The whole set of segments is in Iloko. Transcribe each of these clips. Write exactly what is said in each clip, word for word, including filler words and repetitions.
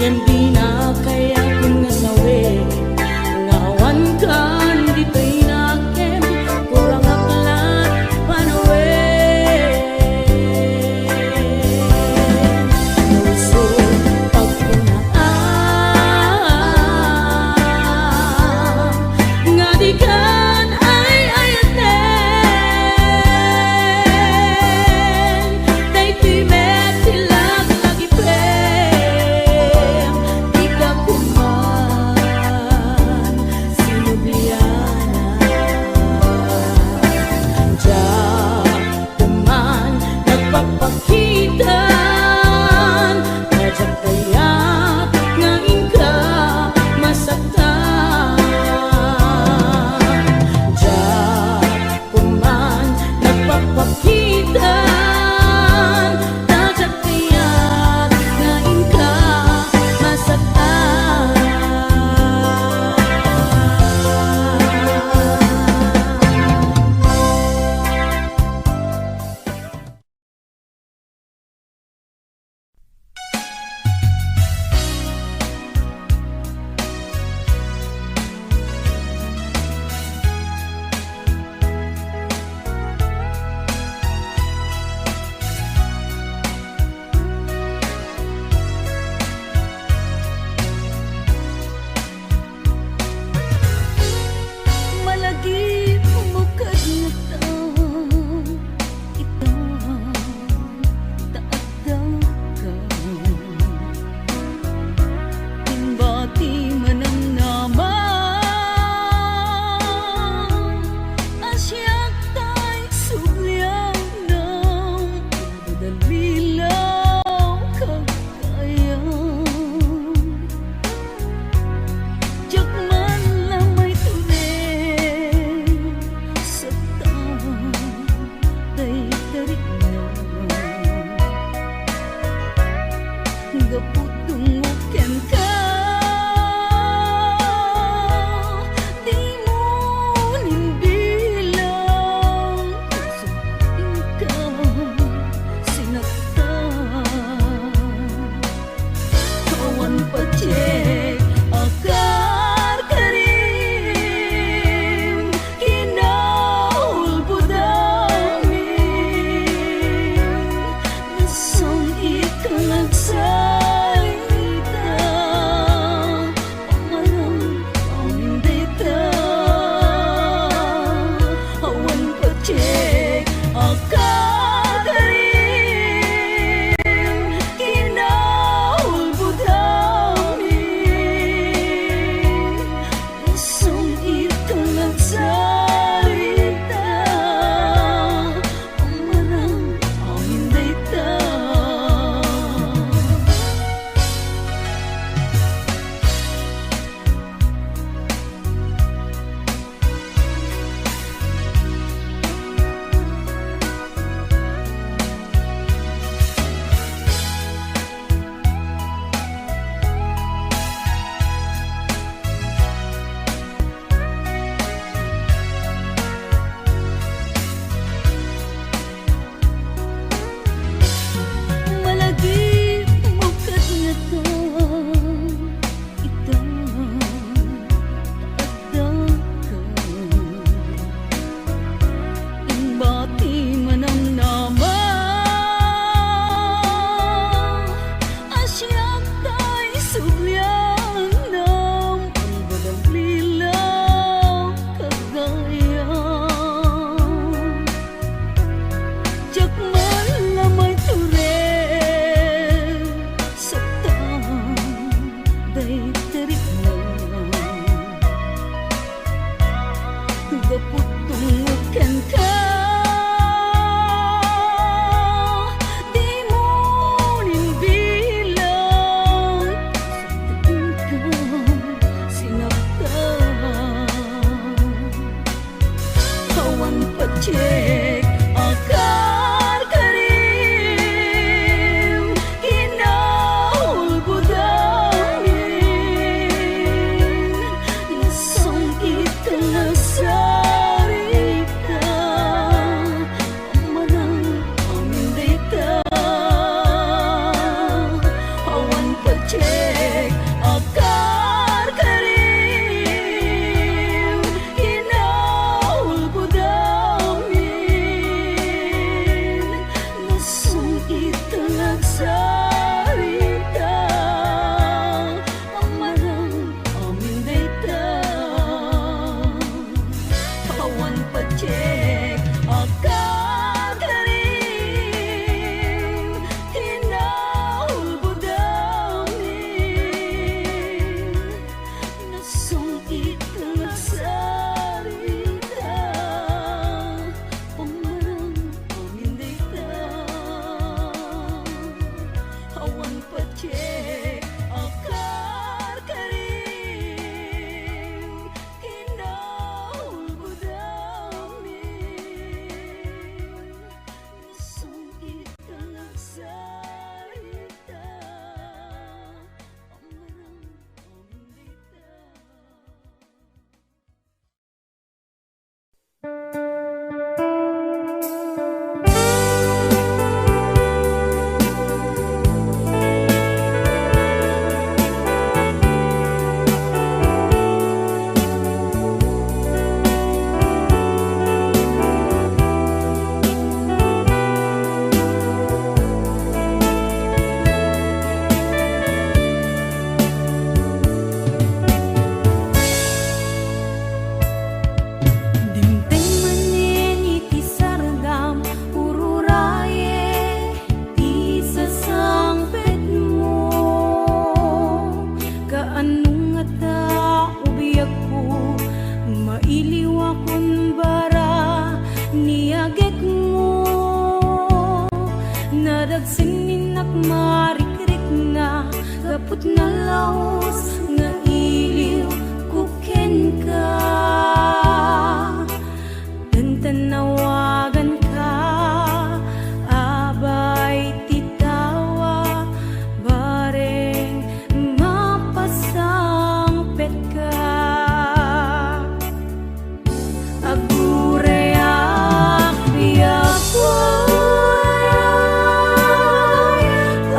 Ken dina kayat nga sawen nga awan kan ditoy nakem, kurangak lat panawen. Nusot pagkunaam nga dikan ay-ayaten, daytoy met ti laglagipen, dika koma sinublianan. Diak koma nagpakpakitan, ta diak kayat nga inka masaktan. Diak koma nagpakpakitan, ta diak kayat nga inka masaktan. Malagipmo kadta, ita, ta addaka. Imbati manamnama a siak tay sublianam, dadalilaw kag kayam. Diak man la maitured, saktan tay tarigna. Gapu tungod kenka, dimo nimbilang, inka sinaktan. Awan patiek a karkarim, kinaulbod amin. Nasam ika nagsalita, Nalaus nga iliwko kenka, tantannawaganka, abay ti tawa, bareng mapasangpetka. Agurayak, biag ko,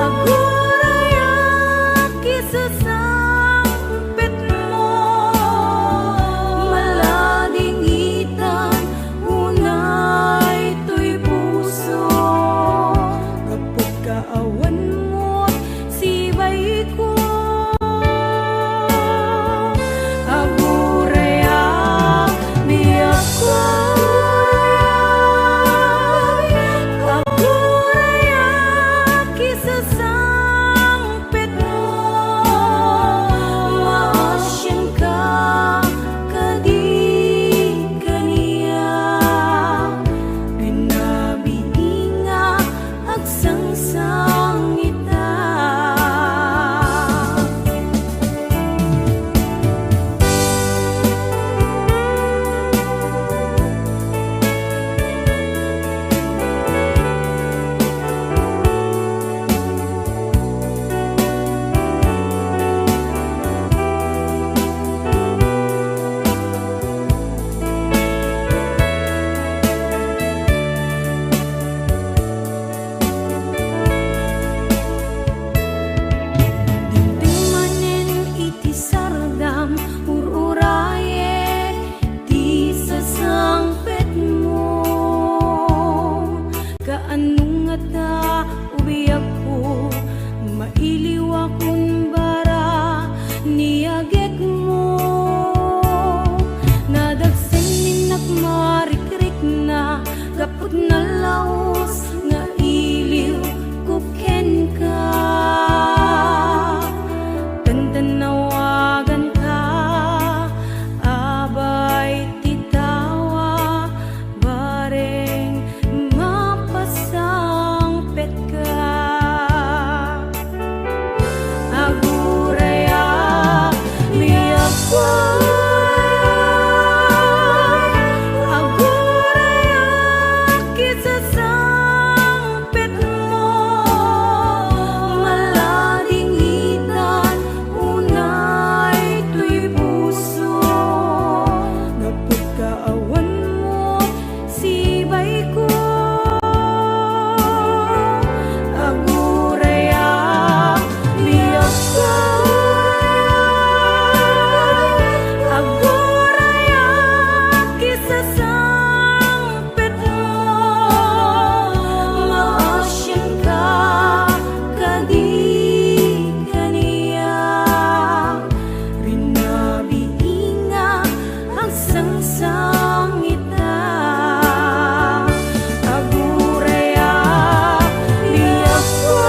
agurayak, isasangpetmo, maladingitan, unay toy puso, gapu ta awan met sibaiko. Agurayak, biag ko, agurayak, isasangpetmo, maasianka kadi kaniak, rinabii nga agsangsangita. Dimdem manen iti sardam, ur-urayek ti sasangpetmo. Kaano ngata, o biagko, mailiwakon bara ni agekmo? Nadagsen ni innak marikrikna, gapu ta nalaus nga iliwko kenka. Tantannawaganka, abay ti tawa, bareng mapasangpetka. Agurayak, biagko, agurayak, isasangpetmo, maladingitan, unay toy puso, gapu ta awan met sibaiko. Agurayak, biagko, agurayak, isasangpetmo, maasianka kadi kaniak, rinabii nga agsangsangita. Agurayak, biagko,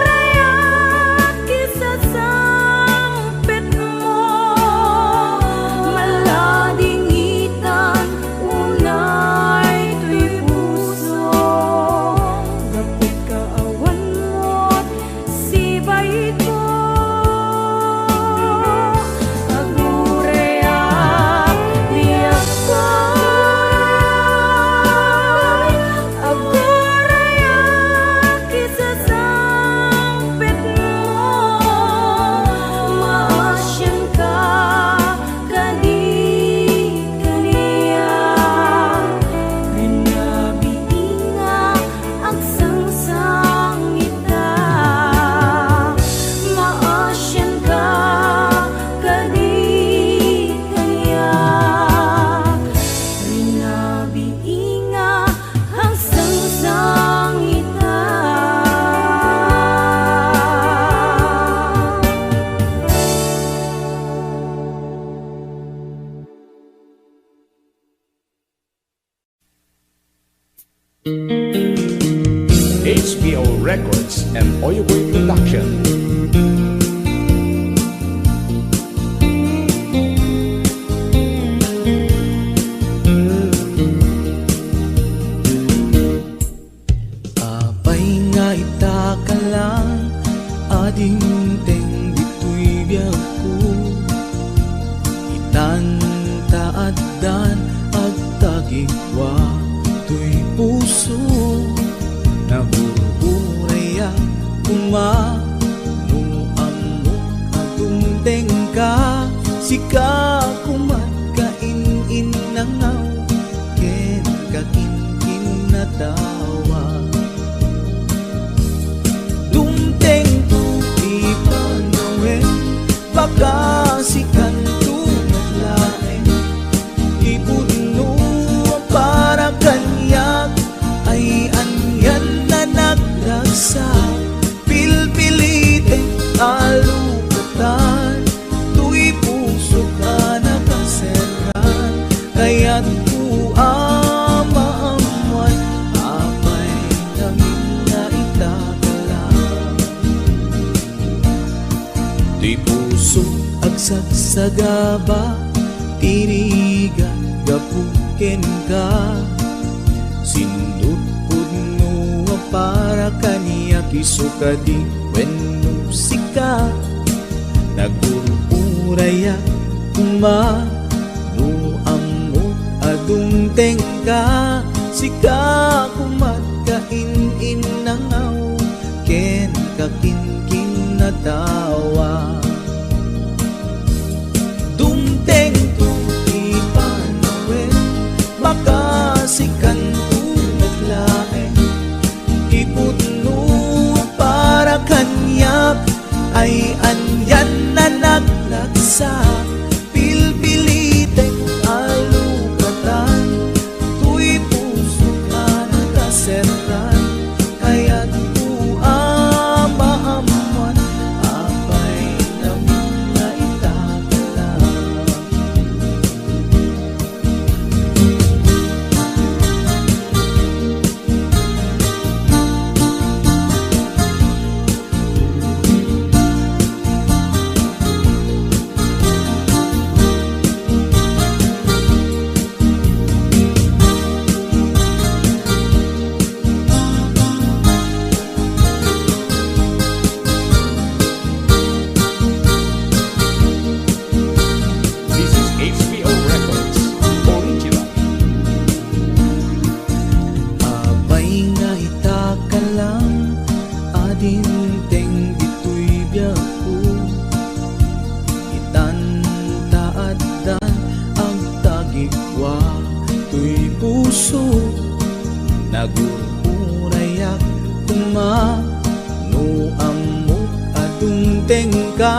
agurayak, isasangpetmo, maladingitan, unay toy puso, gapu ta awan met sibaiko. Agurayak, biagko, agurayak, isasangpetmo, maasianka kadi kaniak, rinabii nga agsangsangita. Maasianka kadi kaniak, rinabii nga agsangsangita. H P O Records and Oyoboy Production. Apay nga ita Dimteng ditoy biagko, itan ta addan agtagikua toy puso. Nagur-urayak koma no ammok a dumtengka, sika koma kain-innangaw ken kakinkinnatawa. Dumtengto ti panawen, baka sikanto met laeng. Ti pudno a para kaniak ay anian a nagragsak. Pilpilitek a lukatan toy pusok a nakaserran. Kayatko a maammuan apay ngamin nga itakala. Ti pusok agsagsagaba, ti rigat gapu kenka. Sindutpudno a para kaniak, isu kadi wenno sika. Nagur-urayak koma no ammok a dumtengka, sika komat kain-innangaw ken kakinkinnatawa. Dumtengto ti panawen, baka sikanto met laeng. Ti pudno a para kaniak ay anian a nagragsak. Pilpilitek a lukatan toy pusok a nakaserran. Kayatko a maammuan apay ngamin nga itakala. This is H B O Records, original. Apay nga itakala, a dimteng ditoy biagko. Itan ta addan agtagikua toy puso. Nagur-urayak koma no ammok a dumtengka,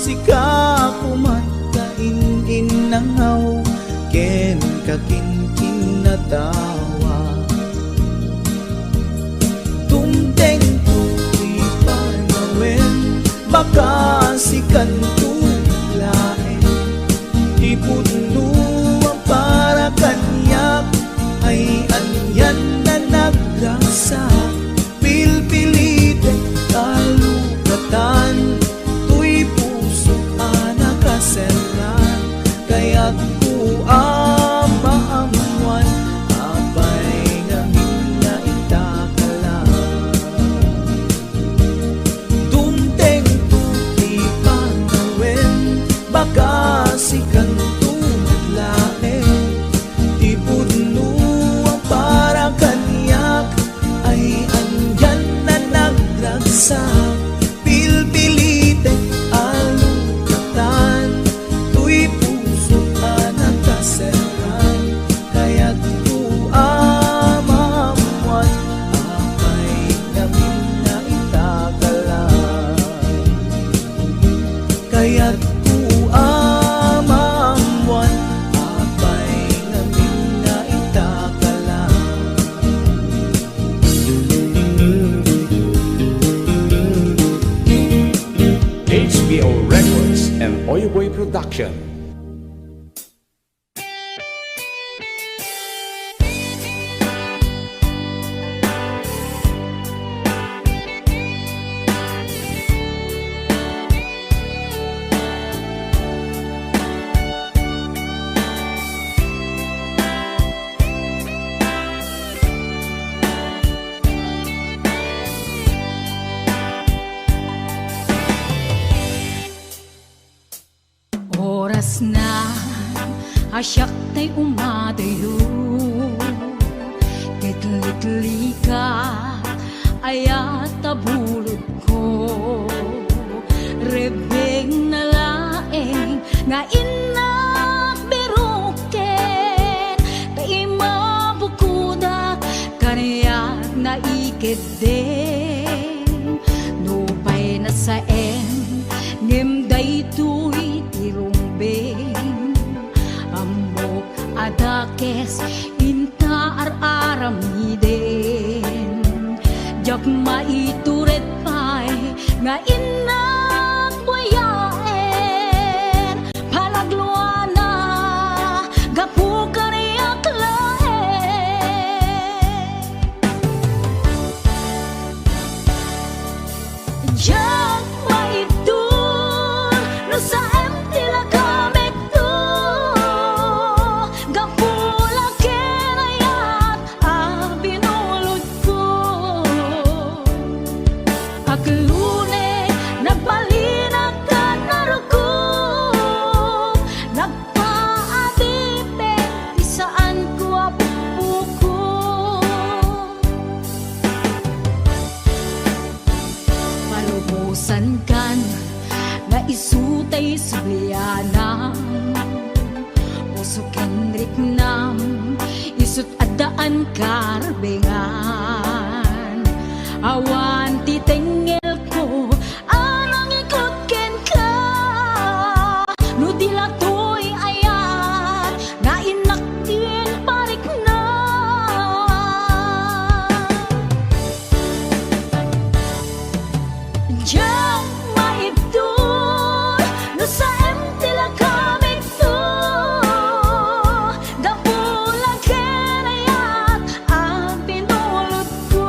sika komat kain-innangaw ken kakinkinnatawa. Dumtengto ti panawen, baka sikanto laeng. Ti pudno a para kaniak ay anian a nagragsak. Pilpilitek a lukatan toy pusok a nakaserran. Kayatko a maammuan apay ngamin nga itakala. Dumtengto ti panawen, baka sikanto met laeng. Ti pudno a para kaniak ay anian a nagragsak. Pilpilitek a lukatan toy pusok a nakaserran. Kayatko a maammuan apay ngamin nga itakala. Kayatko a maammuan apay ngamin nga itakala. H B O Records and Oyoboy Production. Siak tay umadayo, ket liklikak, ayat a bulodko. Rebbengna laeng nga innak biroken, ta imabukodak kaniak naikeddeng. Nupay nasaem, ngem daytoy ti rumbeng. Ammok a dakes inta ar-aramiden. Diak maitured pay nga innak buyaen. Palagluana, gapu kaniak laeng. Diak maibtur no saem ti lagamekto. Gapu la ken ayat a binulodko. Aglune, nagbalinak ken narukob, nagpaadipek ti saanko a buko. Palubosankan nga isu tay sublianam, puso ken riknam, isut' addaan karbengan. Awan ti tengngelko a nangikut kenka, no di la toy ayat nga innak ti parikna. Diak maibtur no saem ti lagamekto. Gapu la ken ayat a binulodko.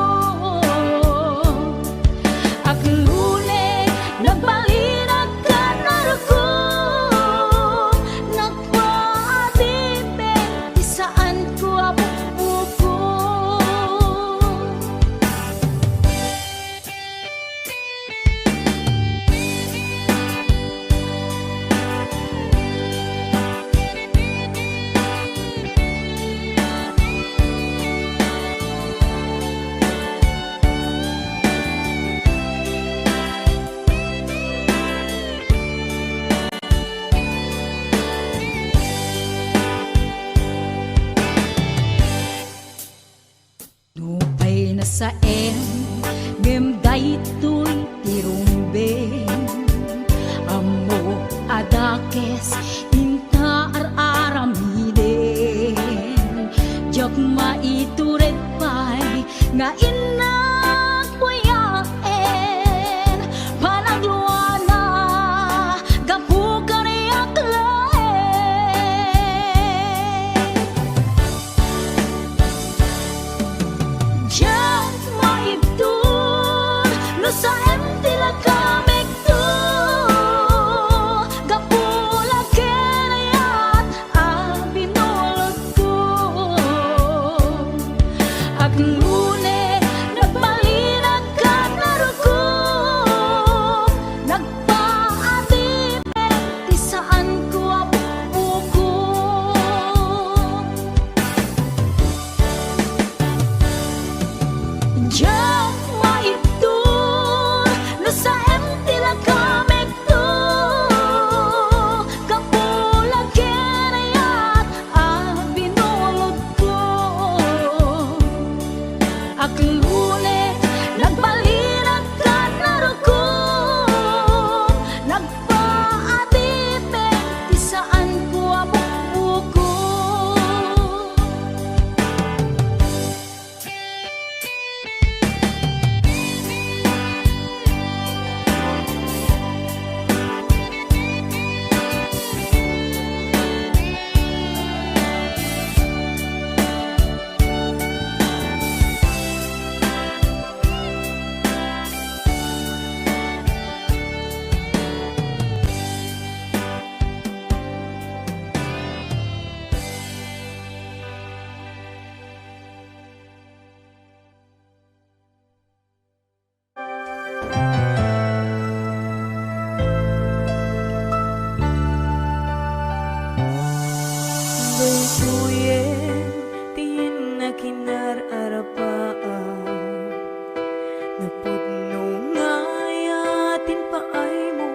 Pudno nga ayaten paaymo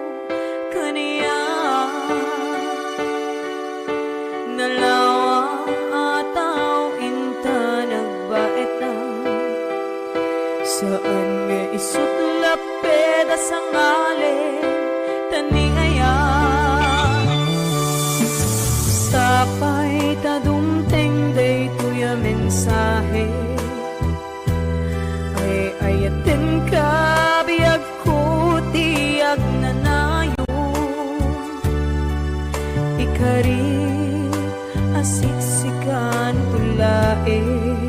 kaniak. Nalawa a tao inta nagbaetan. Saan nga isut' laped a sangalen ta ni ayat. Sapay ta dumteng daytoy a mensahe. Ay ayatenka, biagko ti agnanayon. Ikarik a siksikan to laeng.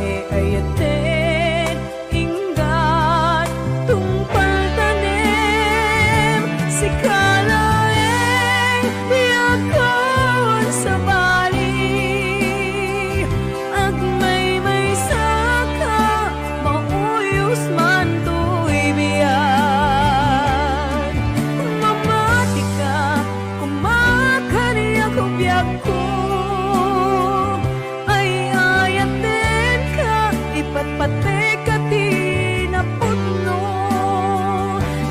Ay ayaten, inggat tungpal tanem, sika laeng ti agkawan sabali. Agmaymaysaka, mauyos man toy biag. Mamatika, koma kaniak biagko. Ay ayatenka, ipatpateka ti napudno.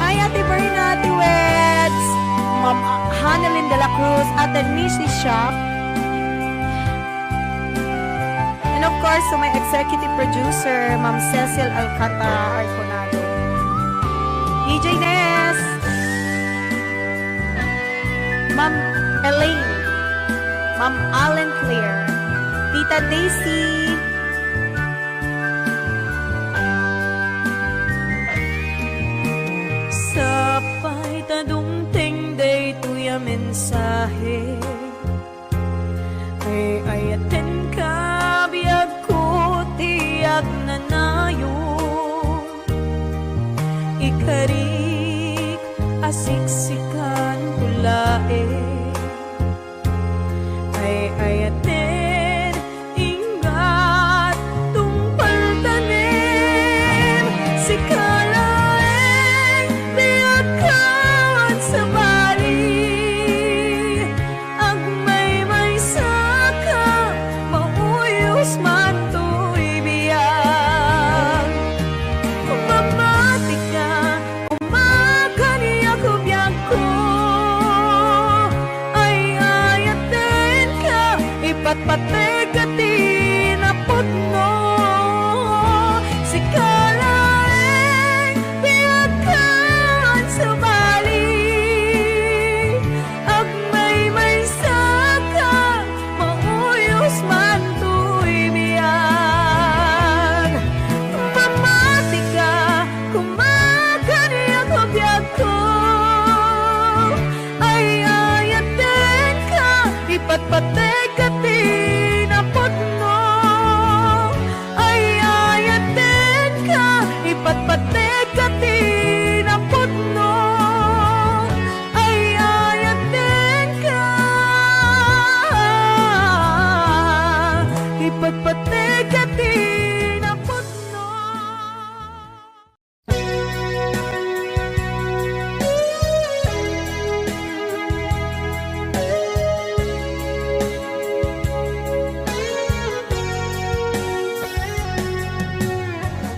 Ay, Ate Berna, Ate Weds, Ma'am Hanelin de la Cruz, Ate Nisi Shop, and of course, to my executive producer, Ma'am Cecil Alcantara Arconado, D J Ness, Ma'am Elaine, Ma'am Allen Claire, Tita Daisy. Sapay ta dumteng daytoy a mensahe. Ay ayatenka, biagko ti agnanayon. Ikarik a siksikan to laeng. Ay ayaten, inggat tungpal tanem, sika laeng ti agkawan sabali. Agmaymaysaka, mauyos man toy biag. Mamatika, koma kaniak biagko. Ay ayatenka, ipatpateka ti napudno. Sika laeng ti agkawan sabali. Agmaymaysaka, mauyos man toy biag. Mamatika, koma kaniak biagko. Ay ayatenka, ipatpateka ti napudno. Ay ayatenka, ipatpateka ti napudno. Ay ayatenka, ipatpateka ti napudno.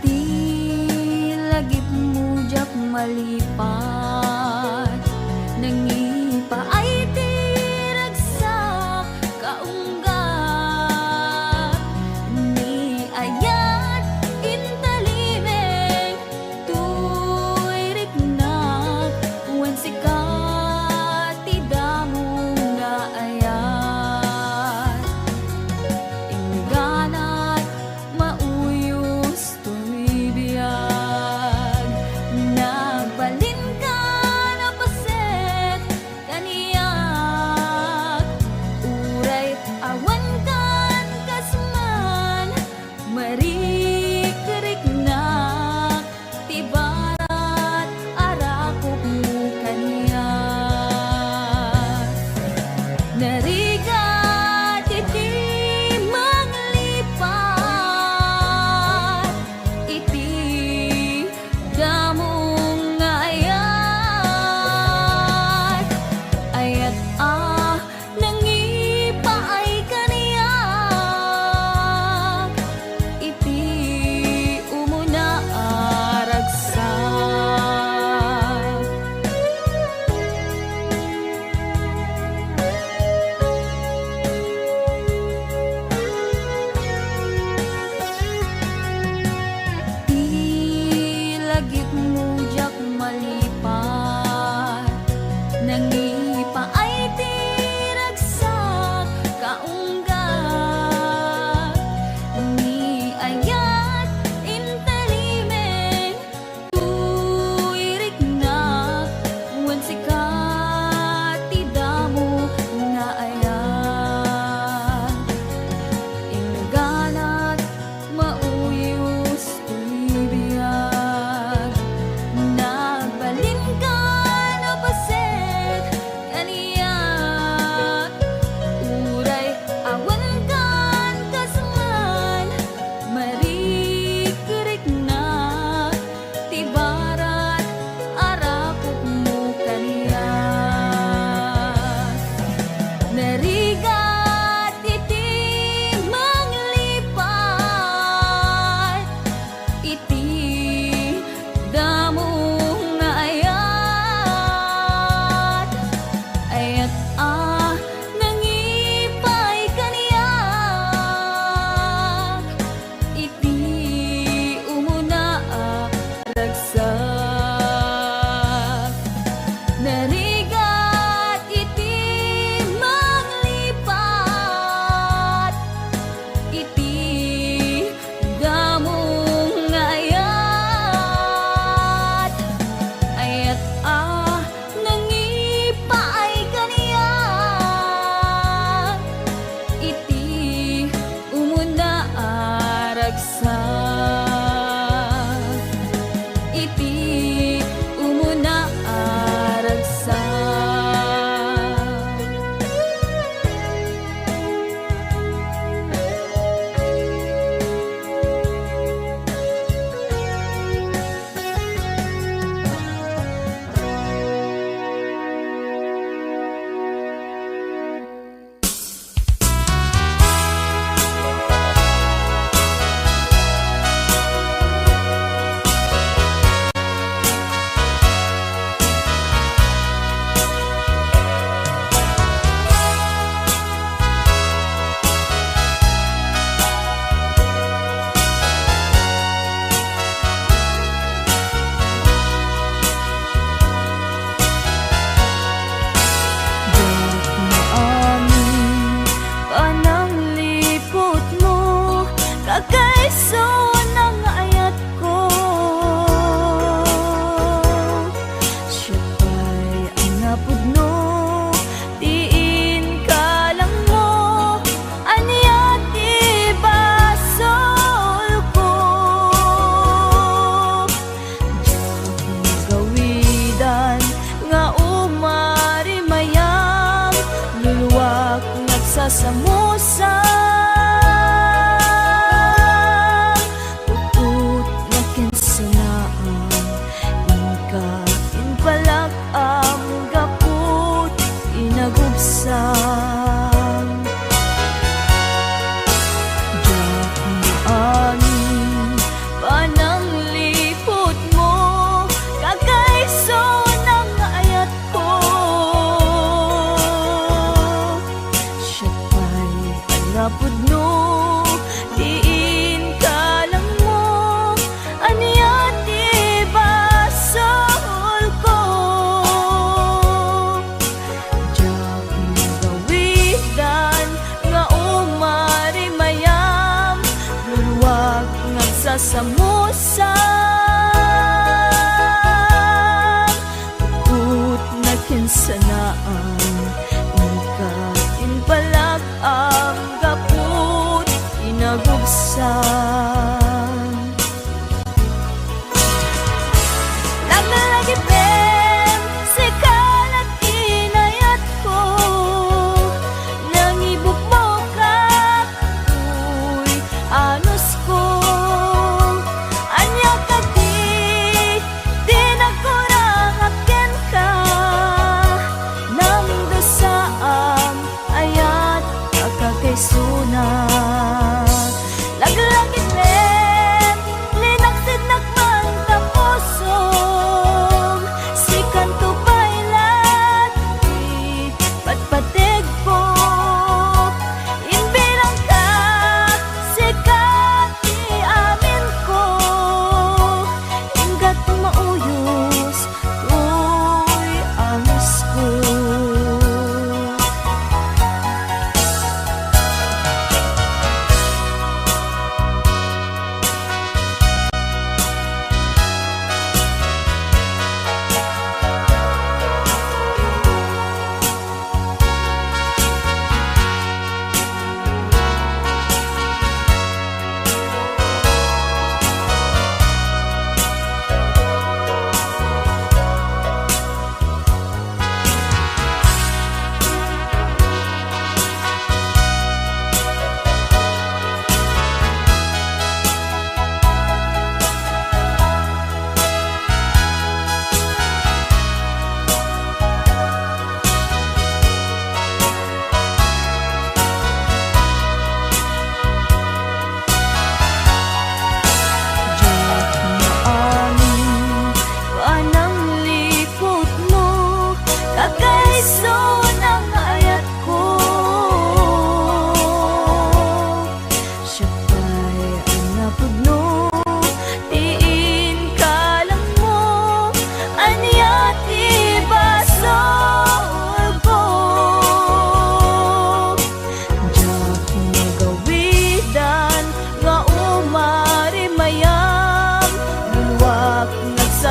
Ti lagipmo diak malipat, nangipaay ti ragsak, kaunggat ni ayat intalimeng toy riknak, wen sika ti damo nga ayat. Ingganat, mauyos toy biag. Nagbalinka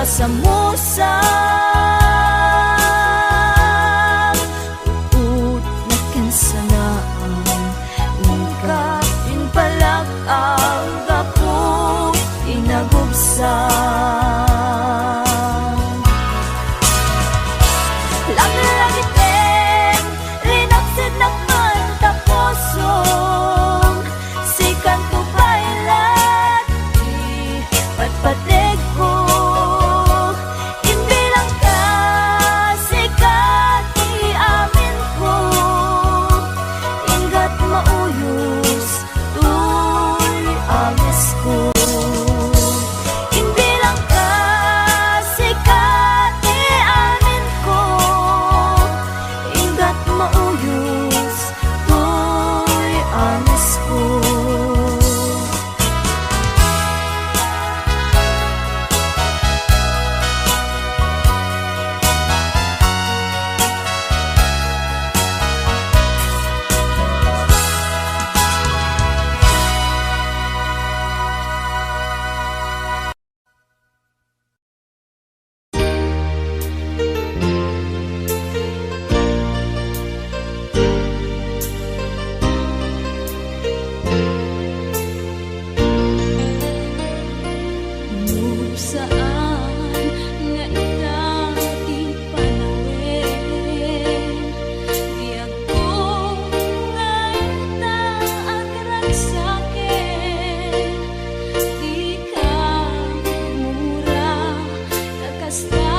Samusam, uot nakensanaan, inka impalak anggapu ti nagubsam. Laglagipem, linapsitnak man ta pusom, sikanto pay laeng ti patpategko. Imbilangka, sika ti aminko, inggat mauyos toy angesko. Imbilangka, sika ti aminko, inggat mauyos toy angesko. No saan nga ita ti panawen, biagko nga ita agragsaken, dika gumura, ta kasta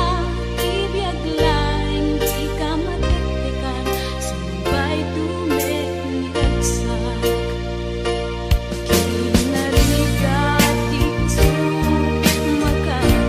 ti biag laeng, dika matektekan, sumpay tumet nga ragsak. Kinarigat ti isut, makan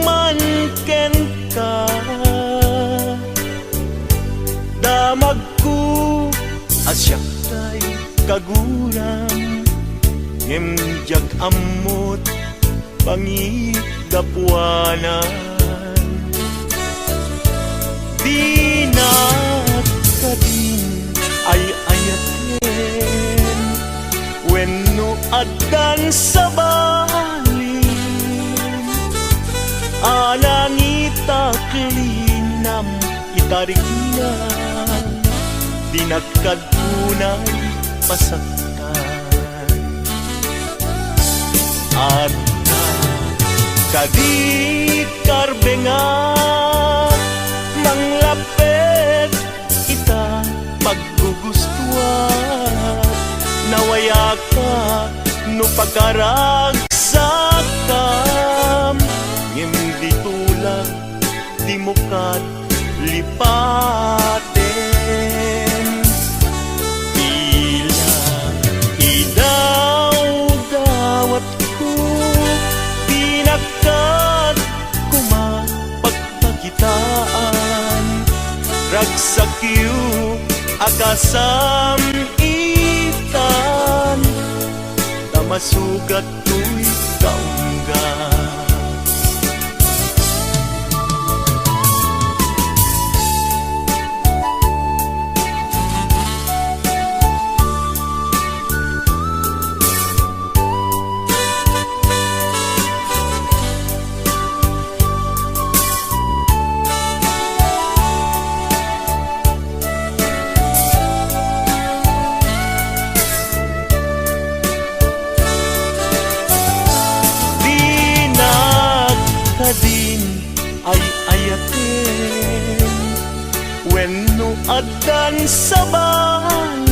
man kenka. Damagko a siak tay kaguram, ngem diak ammot pangigapuanan. Dinak kadin ay-ayaten wenno addan sa balin a nangitaklinam itarikna, dinak kad unay masaktan. Adda kadi karbengak, manglaped ita paggugustuak, nawayaka no pakaragsakkam, ngem ditulak ti mukat lipaten. Ila idawdawatko, dinak kad koma pagpakitaan. Ragsakyo a kasam-itan, ta masugat toy kaungga. Dinak kadin ay-ayaten wenno addan sa balin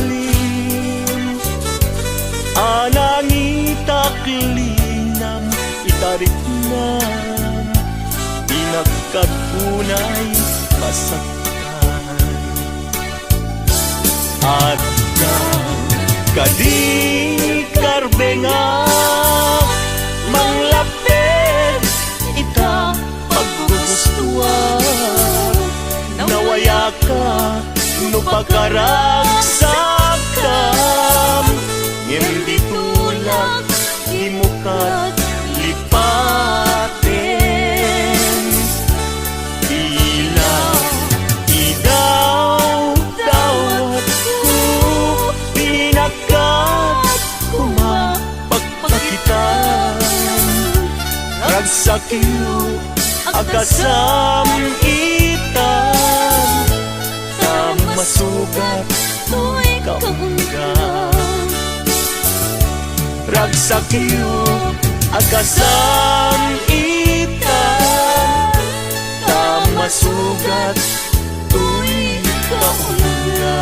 a nangitaklinam itariknam, dinak kad unay masaktan. Adda kadi karbengak, manglaped ita paggugustuak. Nawayaka no pakaragsakkam, ngem ditulak ti mukat lipaten. Ila idawdawatko, dinak kad koma pagpakitaan. Ragsakyo a kasam-itan, ta masugat toy kaungga. Ragsakyo a kasam-itan, ta masugat toy kaungga.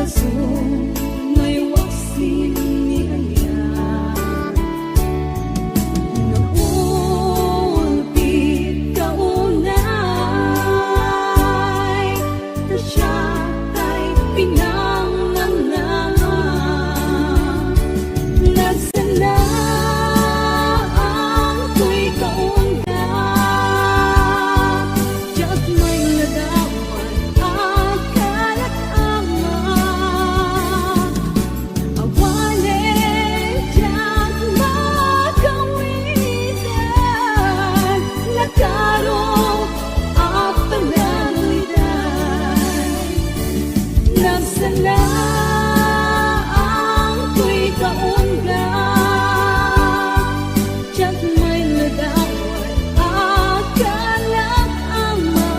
May waksin ni aya. Naulpit ka unay, ta siak tay pinangnangnangan. Nagsalaangtoy ka unay, diak mailadawan a kanak Ama. Awanen diak makawitan, nakaro a panagayat. Nagsalaangtoy ka unay, diak mailadawan a kanak Ama.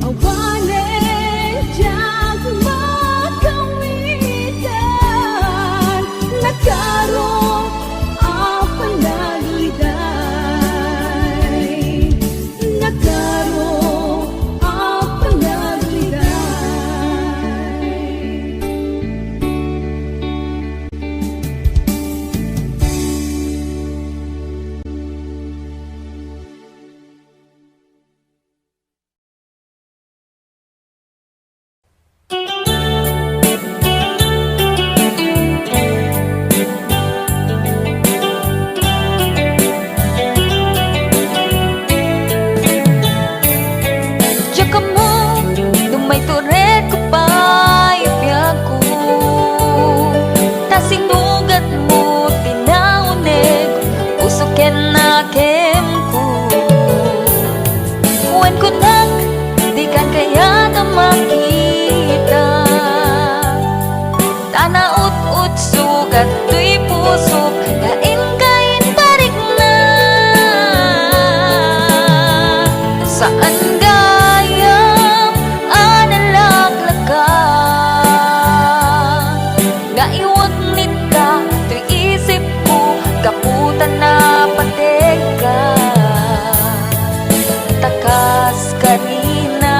Awanen diak makawitan, nakaro a panagayat. Nakaro a panagayat. Diak ammo no maituredko pay a biagko, ta sinugatmo ti nauneg, puso ken nakemko. Wen kunak, dikan kayat a makita. Ta naut-ot sugat toy pusok nga inka inparikna. Saan gayam a nalaklaka nga iwagnitka toy isipko gapu ta napategka. Ta kas karina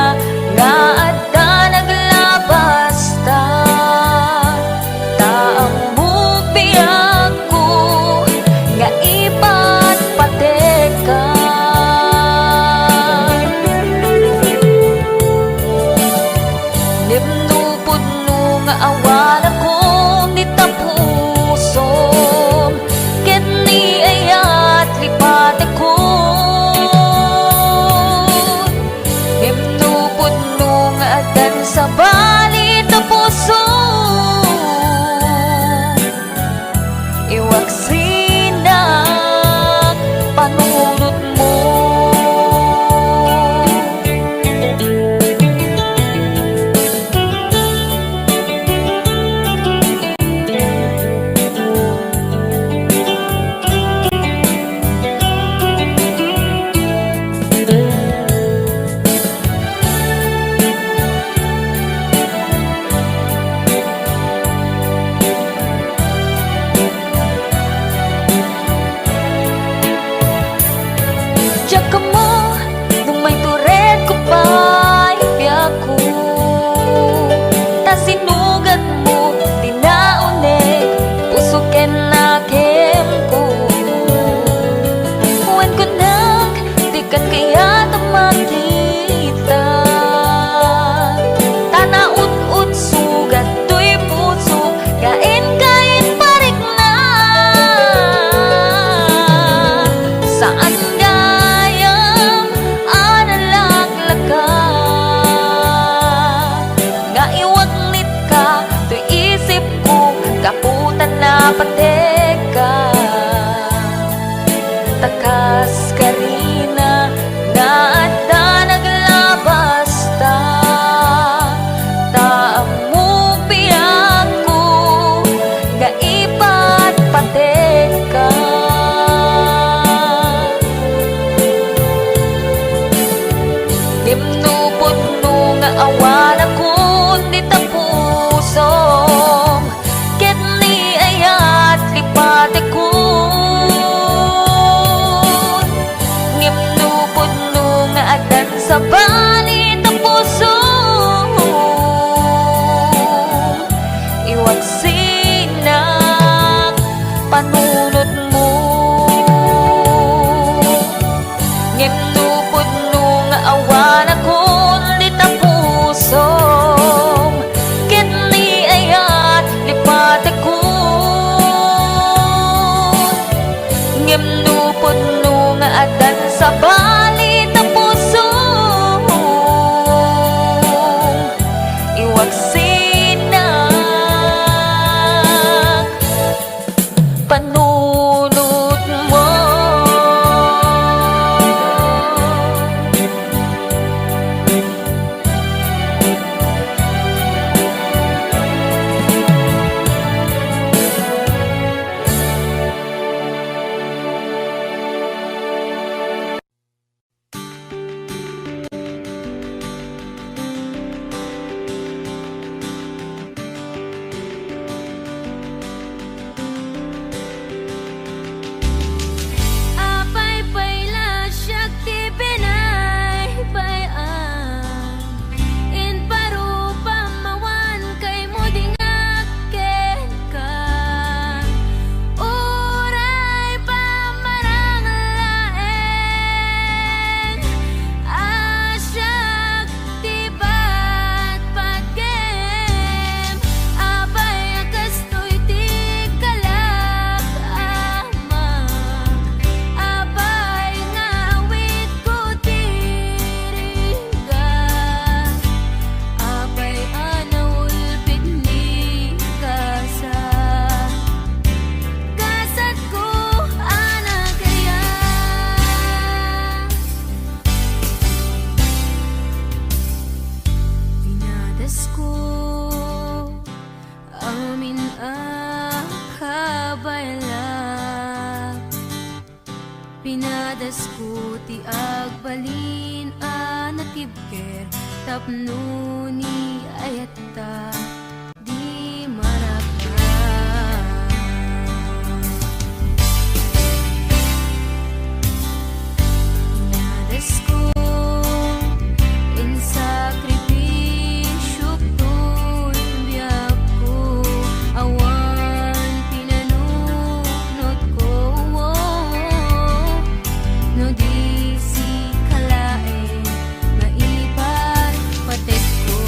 nga adda naglabasta, ta ammok biagko nga ipatpategka. Ngem no pudno nga awanakon dita pusom, ket ni ayat lipatekon. Ngem no pudno nga addan sabali ta pusom, iwaksinak panunotmo. Diak ammo no maituredko pay a biagko, ta sinugatmo ti nauneg, puso ken nakemko. Wen kunak, dikan kayat a makita. Ta naut-ot sugat toy puso nga inka inparikna. Saan gayam a nalaklaka nga iwagnitka toy isipko gapu ta napategka. Ta kas karina nga adda naglabasta, ta ammok biagko nga ipatpategka. Ngem no pudno nga awanakon dita pusom, ket ni ayat Ko amin a kabaelak, pinadasko ti agbalin a natibker tapno ni ayatta di maraka. Pinadasko in sakrifisiok toy biagko, awan pinanunotko, no di sika laeng maipan patekko.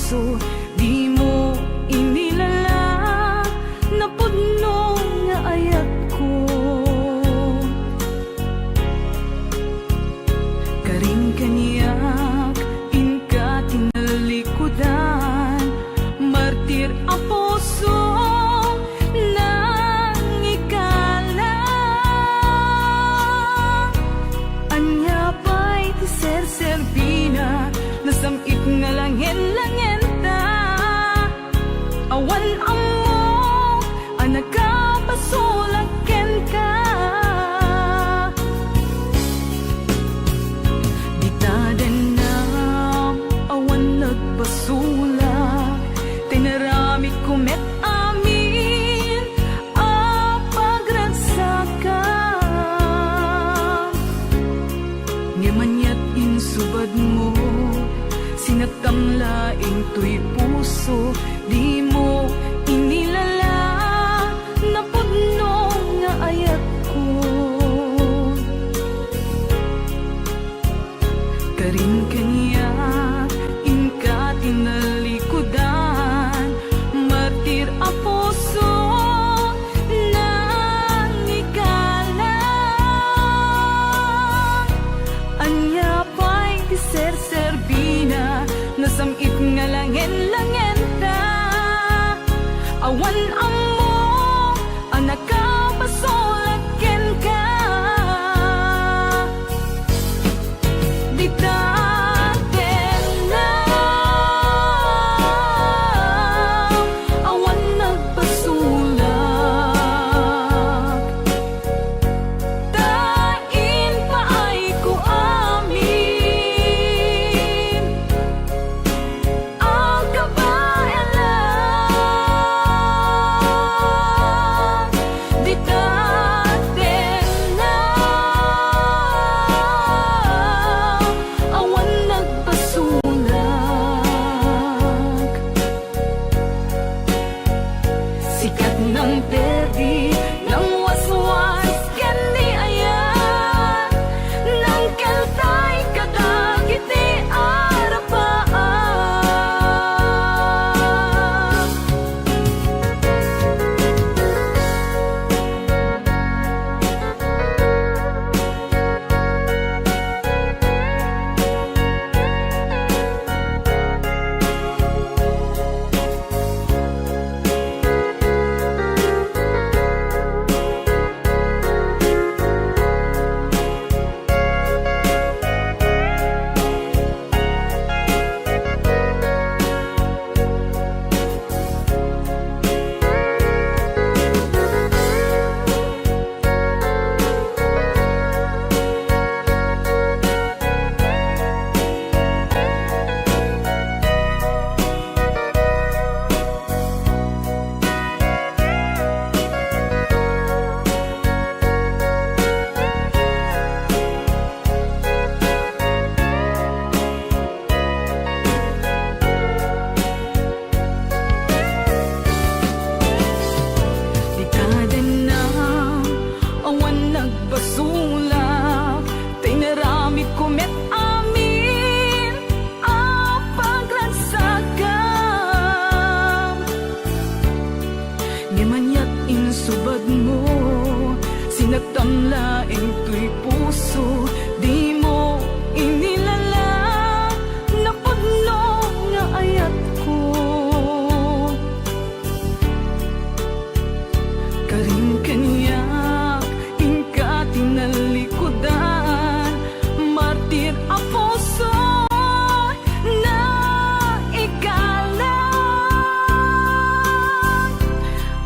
Dimo inilala, napudno nga ayatko. Karin kaniak, inka tinalikudan, martir a puso, nangikala. Ania pay ti serserbina, nasam-it nga langen-langenta. Awan ammok a nakabasolak kenka. Dita dennam, awan nagbasolak, tinaramidko met amin a pagragsakam. Ngem aniat insubadmo, sinaktam laeng toy puso, dimo inilala, napudno nga ayatko. Karin kaniak, inka tinalikudan, martir a puso, nangikala. Ania pay ti serserbina, nasam-it nga langen-langenta. Awan ammok a nakabasolak kenka. Dita dennam, awan nagbasolak, ta impaayko amin a kabaelan. Dita dennam, awan nagbasolak. Sikat nang perdi, nang waswas ken ni ayat, nang keltay kadagiti arapaak. Dita dennam, awan nagbasolak, ta inaramidko met amin a pagragsakam. Ngem aniat insubadmo, sinaktam laeng toy puso, dimo inilala, napudno nga ayatko. Karin kaniak, inka tinalikudan, martir a puso, naikalang.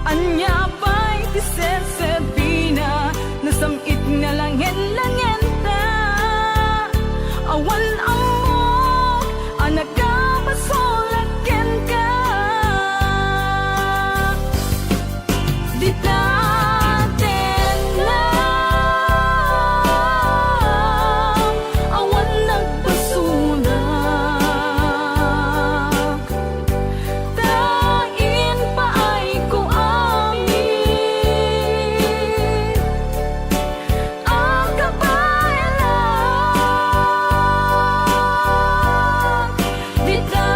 Ania pay ti serserbina, nasam-it nga langen-langenta. Awan ammok a nakabasolak kenka. Dita dennam, awan nagbasolak, ta impaayko amin a kabaelan. Dita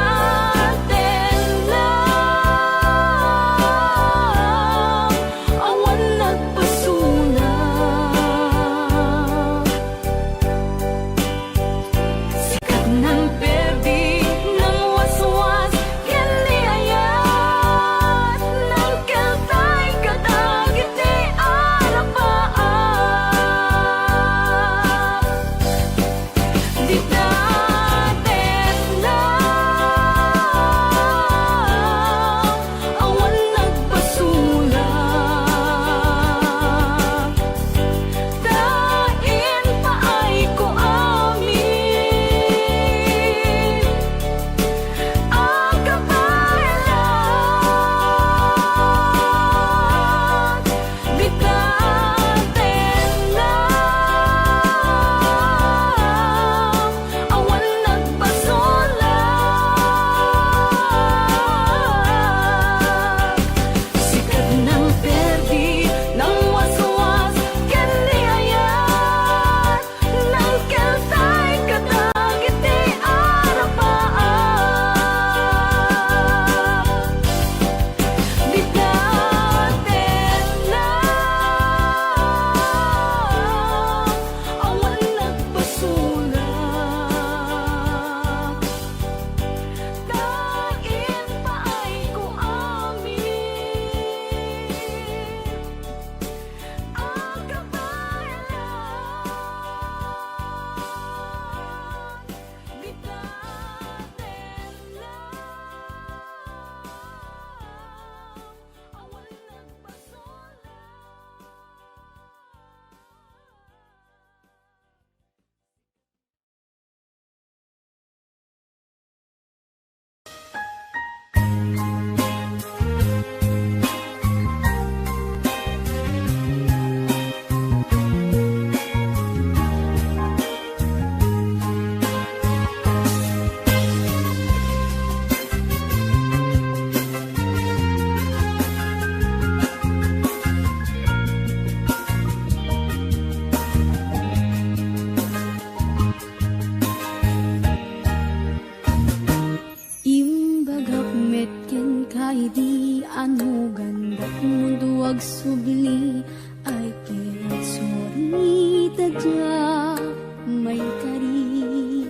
Agsubli, I get sorry ta diak maikari.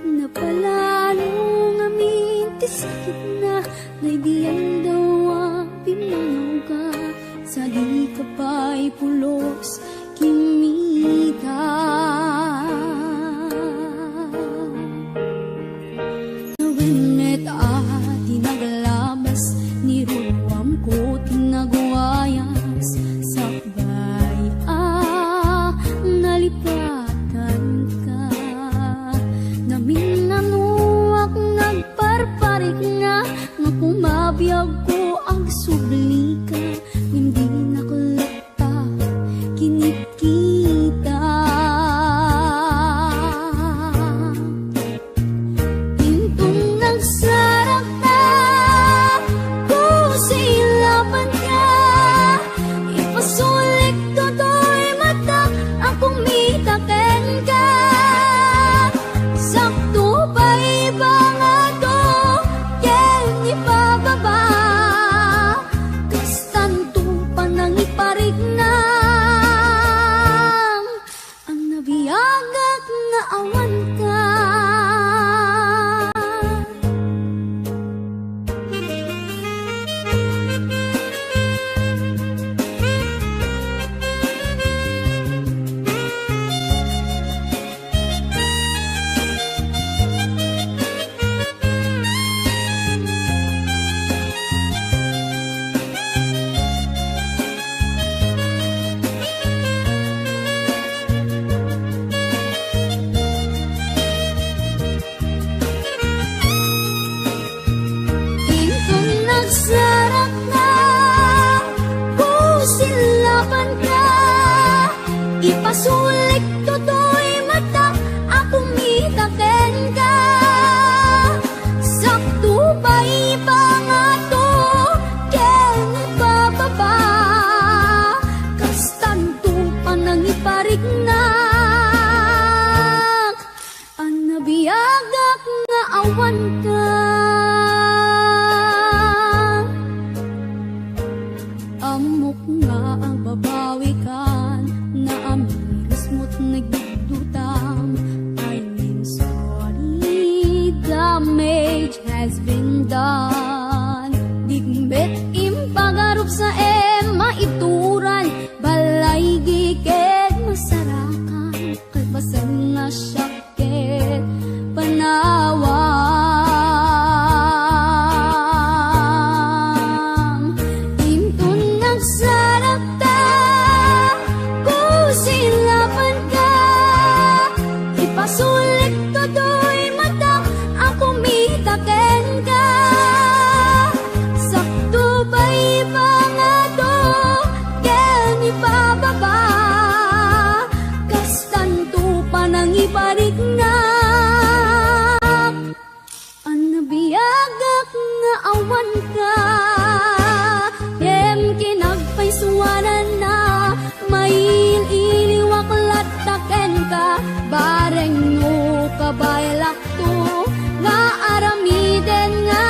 Napalalo ngamin ti sakitna, daydiay dawa pimmangawka, sadika pay pulos kimmita. Wen met a ti naglabas, ni ruruamko ti nagwayas, sakbay a nalipatanka. Naminnanoak nagparparikna, nga kumabiagko agsublika, ngem dinak latta kinikita. Inton nagsarakta, kusilapanka, ipasulik toy matak a kumita kenka. Sakto pay ibangato ken ipababa, kastanto panangipariknak. Annabiagak nga awanka. Inton nagsarakta, kusilapanka, ipasulik toy matak a kumita kenka. Sakto pay ibangato ken ipababa, kastanto panangipariknak. Annabiagak nga awanka. Ammok nga ababawikan, naamirismo't nagduddutam. I mean, sorry, damage has been done. Dik met impagarup sa em maituran, balay giked masarakan, kalpasan nga siak ket panawam. Inton nagsarakta, kusilapanka, ipasulik toy matak a kumita kenka. Sakto pay ibangato ken ipababa, kastanto panangipariknak. Annabiagak nga awanka, ngem kinagpaysuananna, mail-iliwak latta kenka, bareng no kabaelakto nga aramiden nga.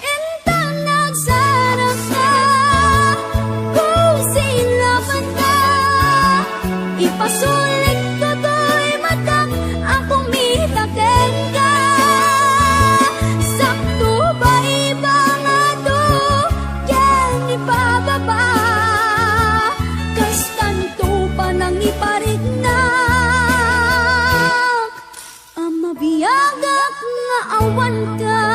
Inton nagsarakta, kusilapanka, ipasulik toy matak a kumita kenka. Sakto pay ibangato ken ipababa, kastanto panangipariknak. A mabiagak nga awanka.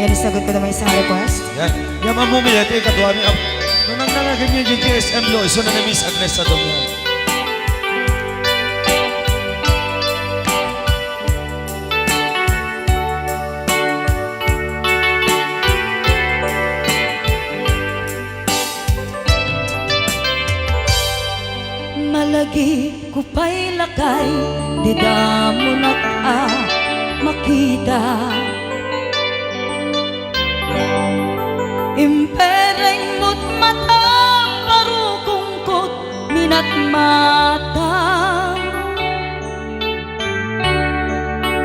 Yan, isagot ko naman isang request. Yan. Yan, Ma'am Mumi, ito yung katuwa ni Am-, nung nang nangagin niya yung G S M Lo, iso na na Miss Agnes sa Domo. Malagip ko pay lakay, dida monak a makita. Impereng mo't matam, baro mata.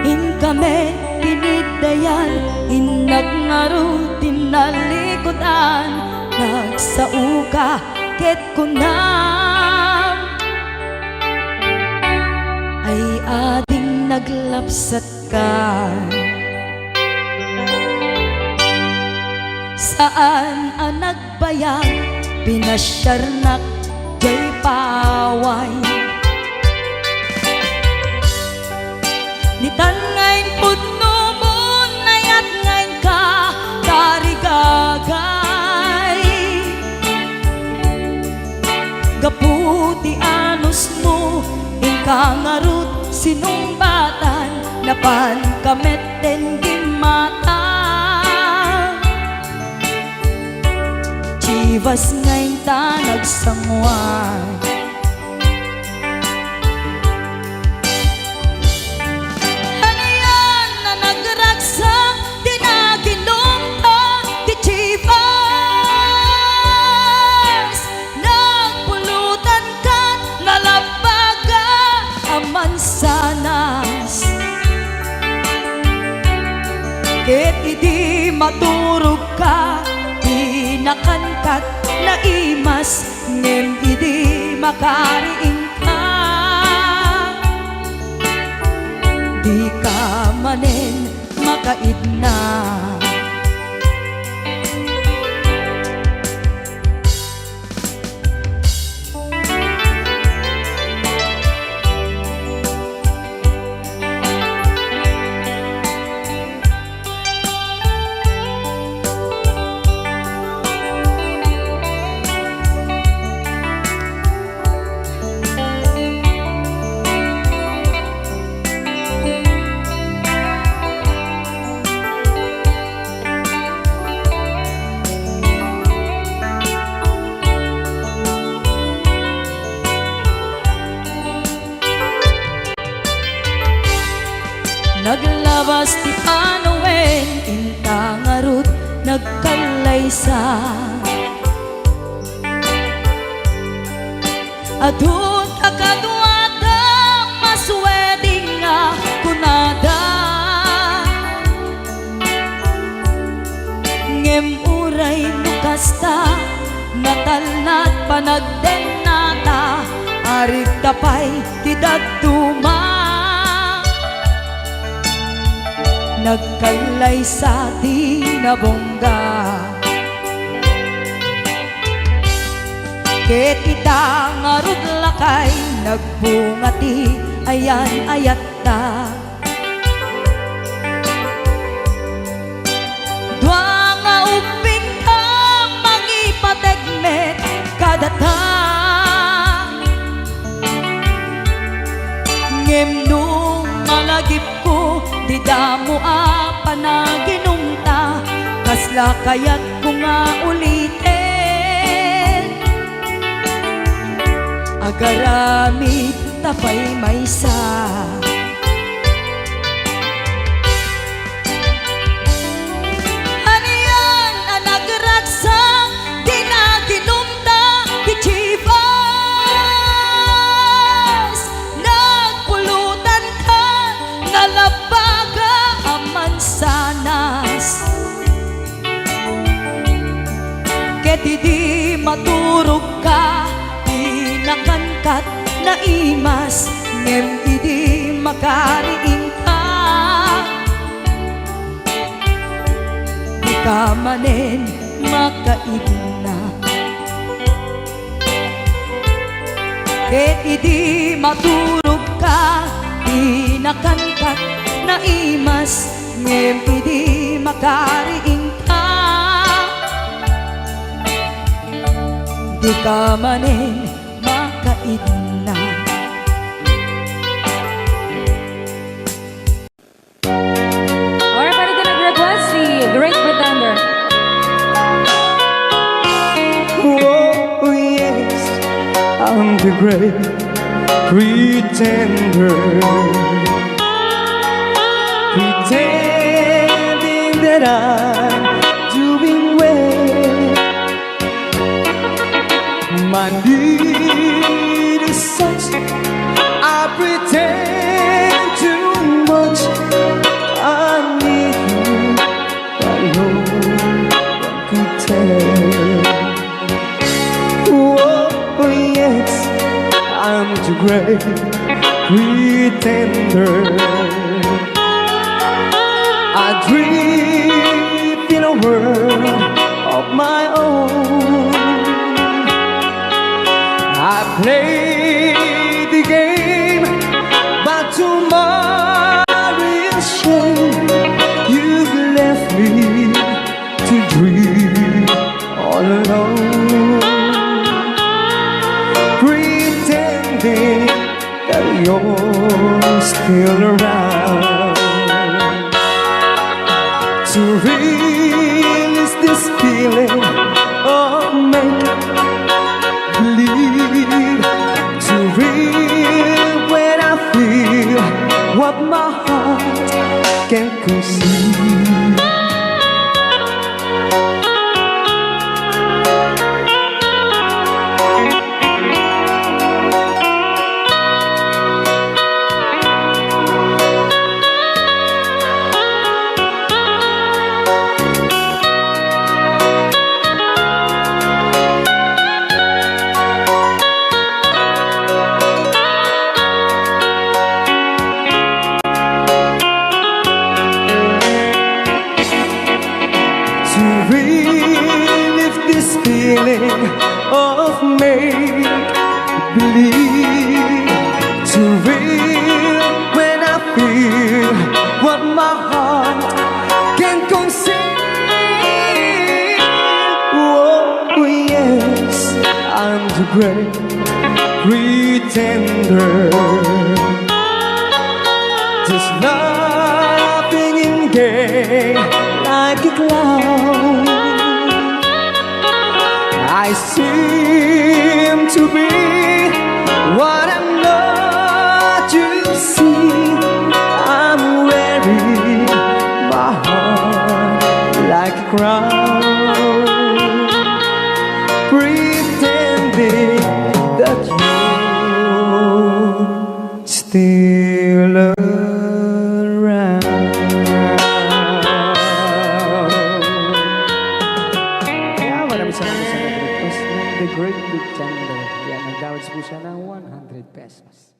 Inka met tiniddayan, innak ngarud tinnalikudan, nagsaoka ket kunam, ay ading naglapsatka. Saan a nagbayag, pinasiarnak jay paway. Nitan nga impudno mo, nayat nga inka tarigagay. Gapu ti anusmo, inka ngarud sinungbatan, napanka metten gimmata. Chivas nga inta nagsanguan. Anian a nagragsak ti naginumta ti Chivas. Nagpulutanka, nalabbaga a mansanas. Ket idi maturogka, di nakankat naimas, ngem idi makariingka, dika manen makaidna. Naglabas ti panawen, inta ngarud nagkallaysa. Adu ta kaduada, mas wedding nga kunada. Ngem uray no kasta, natalna ti panagdennata, arigta pay ti dadduma. Nagkallaysa ti nabungga. Ket ita ngarud lakay, nagbunga ti ayan-ayatta. Dua nga ubbingta, mangipateg met kadata. Ngem no malagipko ti damo a panaginumta, kasla kayatko nga uliten? Agaramidta pay maysa. Anian a nagragsak ti naginumta ti Chivas? Nagpulutanka, nalabbaga a mansanas. Ket idi maturogka, di nakankat naimas, ngem idi makariingka, dika manen makaidna. Ket idi maturogka, di nakankat naimas, ngem idi makariingka, dika manen makaidna. Alright, pwede din nag-request si Great Pretender. Oh, yes, I'm the great pretender. Pretending that I'm doing well. My need is such, I pretend too much. I need you, but no one could tell. Oh, yes, I'm too great pretender. I drift in a world of my own. I play the game, but to my real shame, you've left me to drift all alone, pretending that you're still around. To release this feeling of make believe, to real when I feel what my heart can conceive. To relieve this feeling of make believe, to real when I feel what my heart can conceive. Oh, yes, I'm the great pretender, just laughing in gay like a clown. I seem to be what I'm not, you see. I'm wearing my heart like a crown, pretending that you're still around. Kaya maraming salamat sa nag-request ng The Great Pretender. Yan, nagdawat po siya ng one hundred pesos.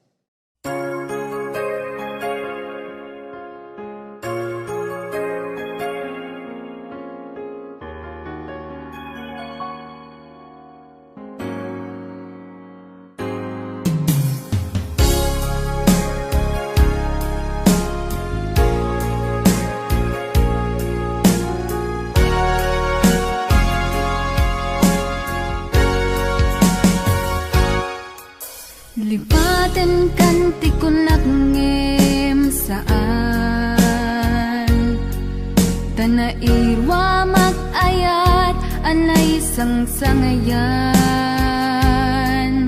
Lipatenkan ti kunak ngem saan. Ta nairuamak ayat a naisangsangayan.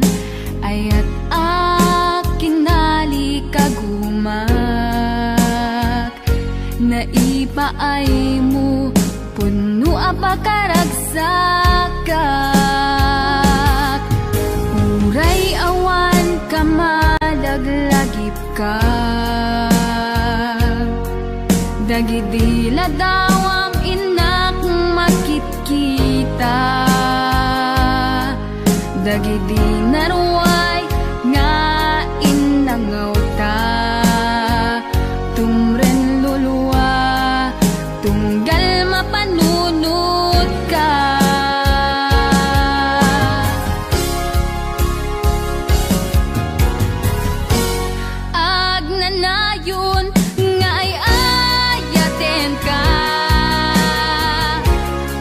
Ayat a kinalikagumak. Naipaaymo, pudno a pakaragsakak. Uray awan ka, malaglagipka. Dagidi ladawam innak makitkita. Dagidi naruay nga innangawta, tumren lulua, tunggal mapanunotka. Agnanayon nga ay-ayatenka,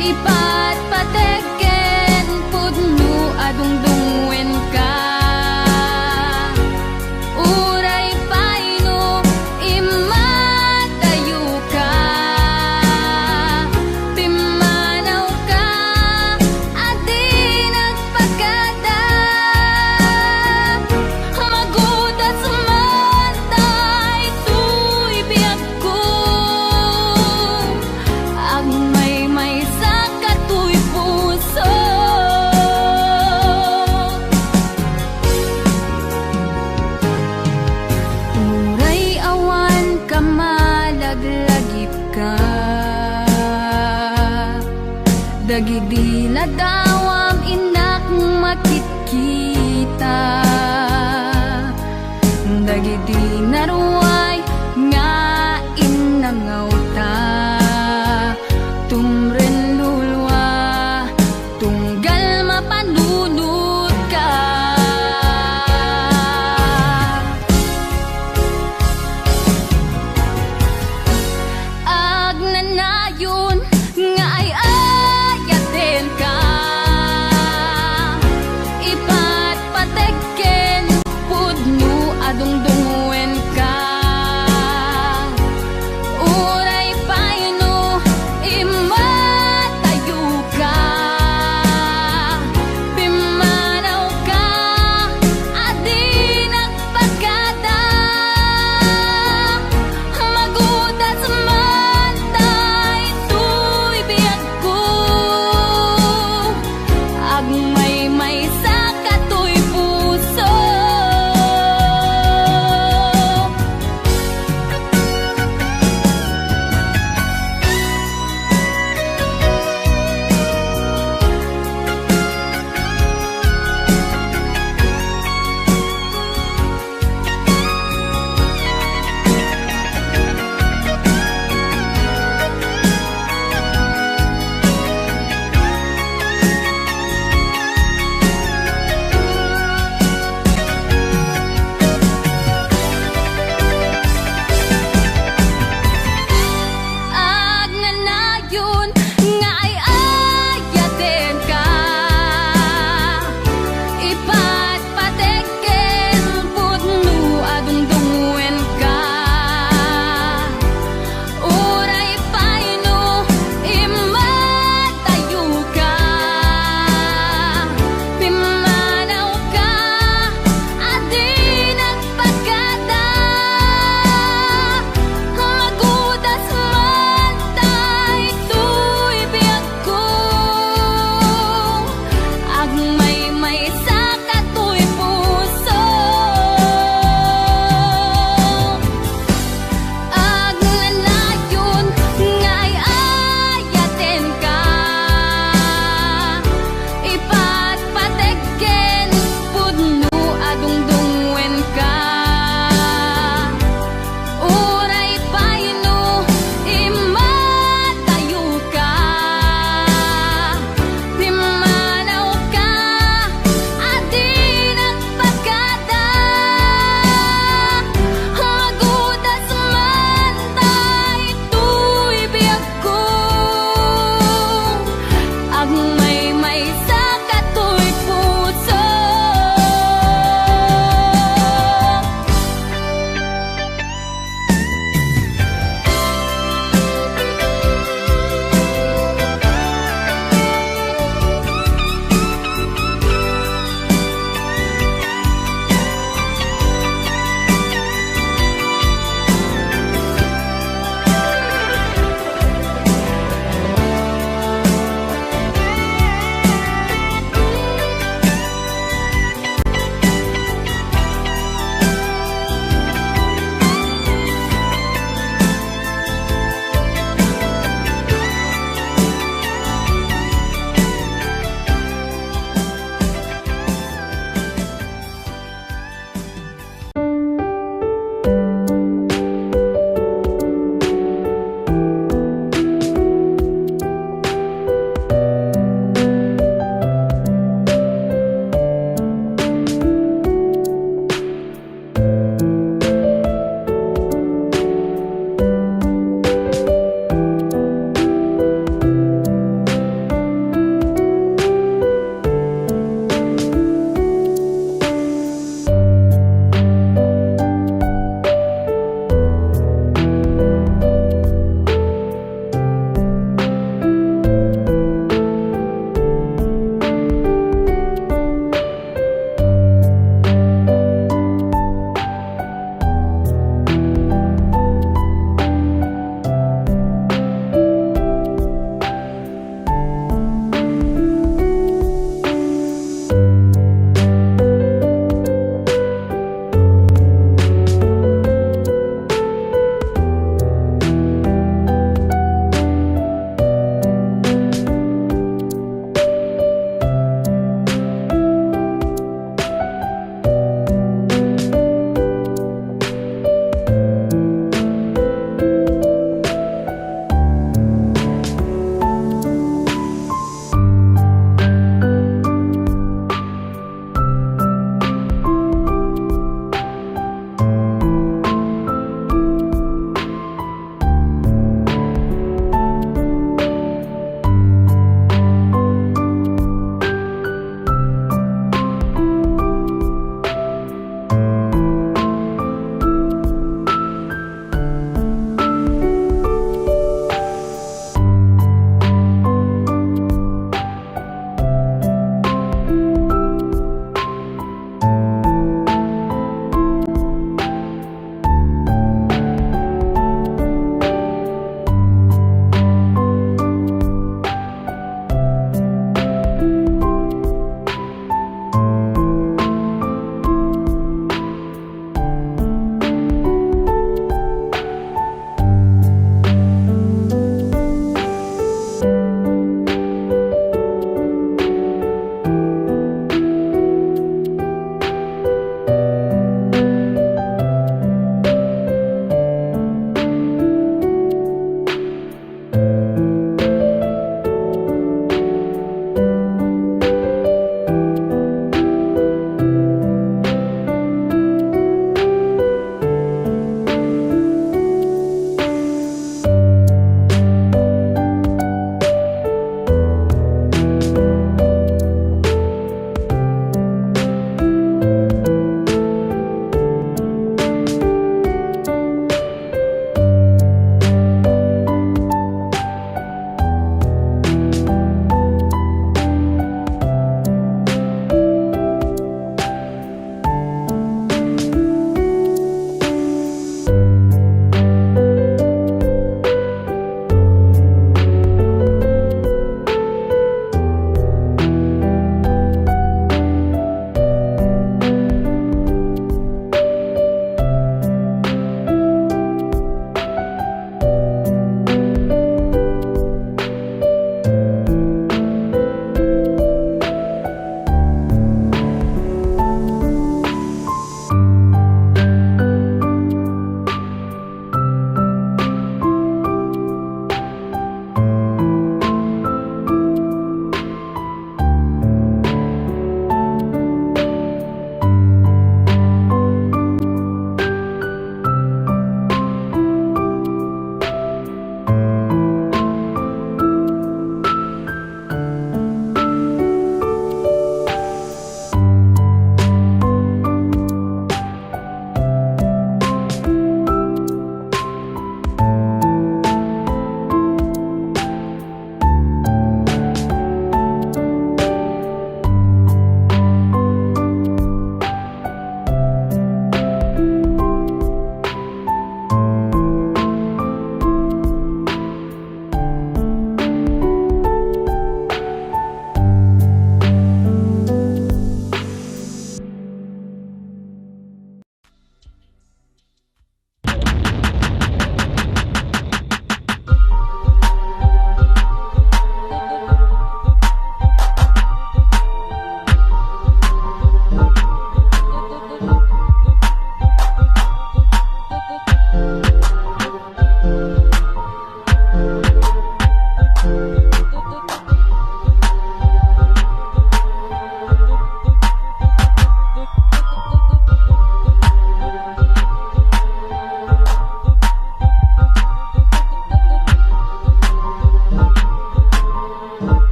ipatpateg ken pudno a dungdungngoenka. Uray Di